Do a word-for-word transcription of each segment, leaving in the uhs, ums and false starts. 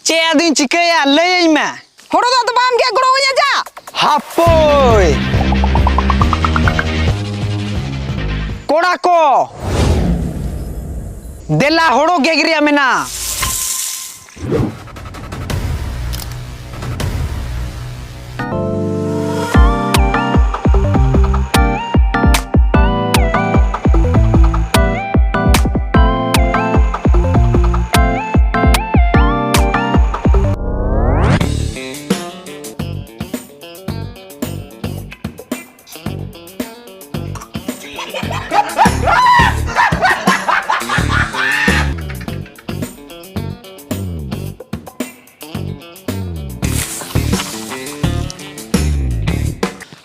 ᱪᱮᱫ ᱟᱫᱚᱧ ᱪᱤᱠᱟᱹᱭᱟ, ᱞᱟᱹᱭᱟᱹᱧ ᱢᱮ᱾ ᱦᱳᱲᱳ ᱫᱚ ᱟᱫᱚ ᱵᱟᱢ ᱜᱮᱫ ᱜᱚᱲᱚ ᱟᱹᱧᱟ ᱡᱟ? ᱦᱟᱯᱳᱭ! ᱠᱚᱲᱟ ᱠᱚ, ᱫᱮᱞᱟ ᱦᱳᱲᱳ ᱜᱮᱫ ᱨᱮᱭᱟᱜ ᱢᱮᱱᱟᱜᱼᱟ᱾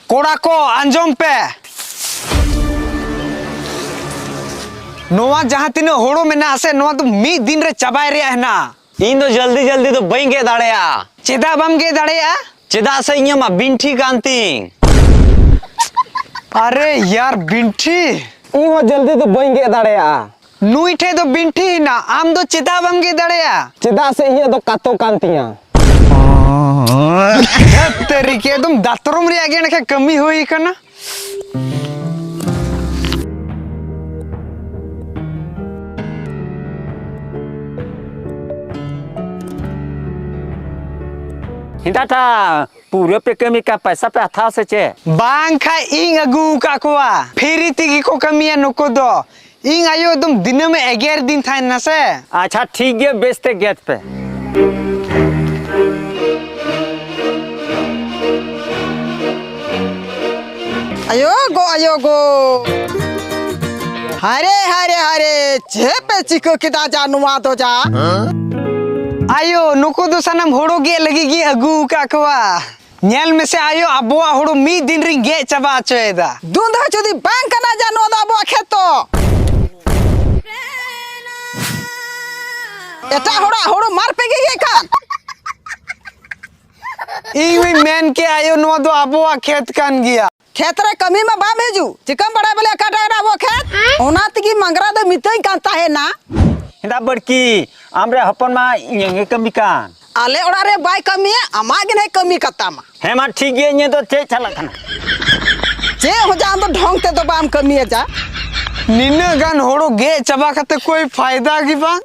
ᱠᱚᱲᱟ ᱠᱚ, ᱟᱸᱡᱚᱢ ᱯᱮ᱾ ᱱᱚᱣᱟ ᱡᱟᱦᱟᱸ ᱛᱤᱱᱟᱹᱜ ᱦᱳᱲᱳ ᱢᱮᱱᱟᱜᱼᱟ ᱥᱮ, ᱱᱚᱣᱟ ᱫᱚ ᱢᱤᱫ ᱫᱤᱱ ᱨᱮ ᱪᱟᱵᱟᱭ ᱨᱮᱭᱟᱜ ᱦᱮᱱᱟᱜᱼᱟ᱾ ᱤᱧ ᱫᱚ ᱡᱚᱞᱫᱤ ᱡᱚᱞᱫᱤ ᱫᱚ ᱵᱟᱹᱧ ᱜᱮᱫ ᱫᱟᱲᱮᱭᱟᱜᱼᱟ᱾ ᱪᱮᱫᱟᱜ ᱵᱟᱢ ᱜᱮᱫ ᱫᱟᱲᱮᱭᱟᱜᱼᱟ? ᱪᱮᱫᱟᱜ ᱥᱮ ᱤᱧᱟᱹᱜ ᱢᱟ ᱵᱤᱱᱴᱷᱤ ᱠᱟᱱ ᱛᱤᱧ᱾ ᱟᱨᱮ ᱭᱟᱨ, ᱵᱤᱱᱴᱷᱤ? ᱤᱧ ᱦᱚᱸ ᱡᱚᱞᱫᱤ ᱫᱚ ᱵᱟᱹᱧ ᱜᱮᱫ ᱫᱟᱲᱮᱭᱟᱜᱼᱟ᱾ ᱱᱩᱭ ᱴᱷᱮᱡ ᱫᱚ ᱵᱤᱱᱴᱷᱤ ᱦᱮᱱᱟᱜ, ᱟᱢ ᱫᱚ ᱪᱮᱫᱟᱜ ᱵᱟᱢ ᱜᱮᱫ ᱫᱟᱲᱮᱭᱟᱜᱼᱟ? ᱪᱮᱫᱟᱜ ᱥᱮ ᱤᱧᱟᱹᱜ ᱫᱚ ᱠᱟᱛᱚ ᱠᱟᱱ ᱛᱤᱧᱟ᱾ ᱫᱷᱟᱹᱛ ᱛᱮᱨᱤ ᱠᱮ, ᱮᱠᱫᱚᱢ ᱫᱟᱛᱨᱚᱢ ᱨᱮᱭᱟᱜ ᱜᱮ ᱮᱱᱠᱷᱟᱱ ᱠᱟᱹᱢᱤ ᱦᱩᱭ ᱠᱟᱱᱟ᱾ ᱦᱤᱸᱫᱟᱴᱟ, ᱯᱩᱨᱟᱹ ᱯᱮ ᱠᱟᱹᱢᱤ ᱠᱟᱜ, ᱯᱚᱭᱥᱟ ᱯᱮ ᱦᱟᱛᱟᱣ ᱥᱮ ᱪᱮᱫ? ᱵᱟᱝ ᱠᱷᱟᱡ ᱤᱧ ᱟᱹᱜᱩ ᱟᱠᱟᱫ ᱠᱚᱣᱟ, ᱯᱷᱤᱨᱤ ᱛᱮᱜᱮ ᱠᱚ ᱠᱟᱹᱢᱤᱭᱟ ᱱᱩᱠᱩ ᱫᱚ᱾ ᱤᱧ ᱟᱭᱳ ᱮᱠᱫᱚᱢ ᱫᱤᱱᱟᱹᱢ ᱮ ᱮᱜᱮᱨ ᱫᱤᱧ ᱛᱟᱦᱮᱱᱟ ᱥᱮ᱾ ᱟᱪᱪᱷᱟ, ᱴᱷᱤᱠ ᱜᱮᱭᱟ, ᱵᱮᱥ ᱛᱮ ᱜᱮᱫ ᱯᱮ᱾ ᱟᱭᱳ ᱜᱳ, ᱟᱭᱳ ᱜᱳ᱾ ᱦᱟᱭᱨᱮ, ᱦᱟᱭᱨᱮ, ᱦᱟᱭᱨᱮ, ᱪᱮᱫ ᱯᱮ ᱪᱤᱠᱟᱹ ᱠᱮᱫᱟ ᱡᱟ ᱱᱚᱣᱟ ᱫᱚ ᱡᱟ? ᱟᱭᱳ, ᱱᱩᱠᱩ ᱫᱚ ᱥᱟᱱᱟᱢ ᱦᱳᱲᱳ ᱜᱮᱫ ᱞᱟᱹᱜᱤᱫ ᱜᱤᱧ ᱟᱹᱜᱩ ᱟᱠᱟᱫ ᱠᱚᱣᱟ᱾ ᱧᱮᱞ ᱢᱮᱥᱮ ᱟᱭᱳ, ᱟᱵᱚᱣᱟᱜ ᱦᱳᱲᱳ ᱢᱤᱫ ᱫᱤᱱ ᱨᱤᱧ ᱜᱮᱫ ᱪᱟᱵᱟ ᱦᱚᱪᱚᱭᱮᱫᱟ᱾ ᱫᱩᱸᱫᱷᱟᱹ ᱡᱩᱫᱤ ᱵᱟᱝ ᱠᱟᱱᱟ ᱡᱟ, ᱱᱚᱣᱟ ᱫᱚ ᱟᱵᱚᱣᱟᱜ ᱠᱷᱮᱛ ᱛᱚ᱾ ᱮᱴᱟᱜ ᱦᱚᱲᱟᱜ ᱦᱳᱲᱳ ᱢᱟᱨ ᱯᱮ ᱜᱮᱫ ᱠᱟᱱ᱾ ᱤᱧ ᱢᱟᱧ ᱢᱮᱱ ᱠᱮᱫ ᱟᱭᱳ, ᱱᱚᱣᱟ ᱫᱚ ᱟᱵᱚᱣᱟᱜ ᱠᱷᱮᱛ ᱠᱟᱱ ᱜᱮᱭᱟ᱾ ᱠᱷᱮᱛ ᱨᱮ ᱠᱟᱹᱢᱤ ᱢᱟ ᱵᱟᱢ ᱦᱤᱡᱩᱜ, ᱪᱤᱠᱟᱹᱢ ᱵᱟᱲᱟᱭᱟ ᱵᱚᱞᱮ ᱚᱠᱟᱴᱟᱜ ᱨᱮ ᱟᱵᱚ ᱠᱷᱮᱛ? ᱚᱱᱟ ᱛᱮᱜᱮ ᱢᱟᱝᱜᱽᱨᱟ ᱫᱚ ᱢᱤᱛᱟᱹᱧ ᱠᱟᱱ ᱛᱟᱦᱮᱱᱟ᱾ ᱦᱮᱸᱫᱟ ᱵᱟᱹᱲᱠᱤ, ᱟᱢᱨᱮ ᱦᱚᱯᱚᱱ ᱢᱟ ᱤᱧᱟᱹᱝ ᱜᱮ ᱠᱟᱹᱢᱤ ᱠᱟᱱ᱾ ᱟᱞᱮ ᱚᱲᱟᱜ ᱨᱮ ᱵᱟᱭ ᱠᱟᱹᱢᱤᱭᱟ, ᱟᱢᱟᱜ ᱜᱮ ᱱᱟᱭ ᱠᱟᱹᱢᱤ ᱠᱟᱛᱟᱢᱟ᱾ ᱦᱮᱸ ᱢᱟ ᱴᱷᱤᱠ ᱜᱮᱭᱟ, ᱤᱧᱟᱹᱜ ᱫᱚ ᱪᱮᱫ ᱪᱟᱞᱟᱜ ᱠᱟᱱᱟ? ᱪᱮᱫ ᱦᱚᱸ ᱡᱟ ᱟᱢ ᱫᱚ ᱰᱷᱚᱝ ᱛᱮᱫᱚ ᱵᱟᱢ ᱠᱟᱹᱢᱤᱭᱟ ᱡᱟ᱾ ᱱᱤᱱᱟᱹᱜ ᱜᱟᱱ ᱦᱳᱲᱳ ᱜᱮᱫ ᱪᱟᱵᱟ ᱠᱟᱛᱮ ᱠᱳᱭ ᱯᱷᱟᱭᱫᱟ ᱜᱮ ᱵᱟᱝ᱾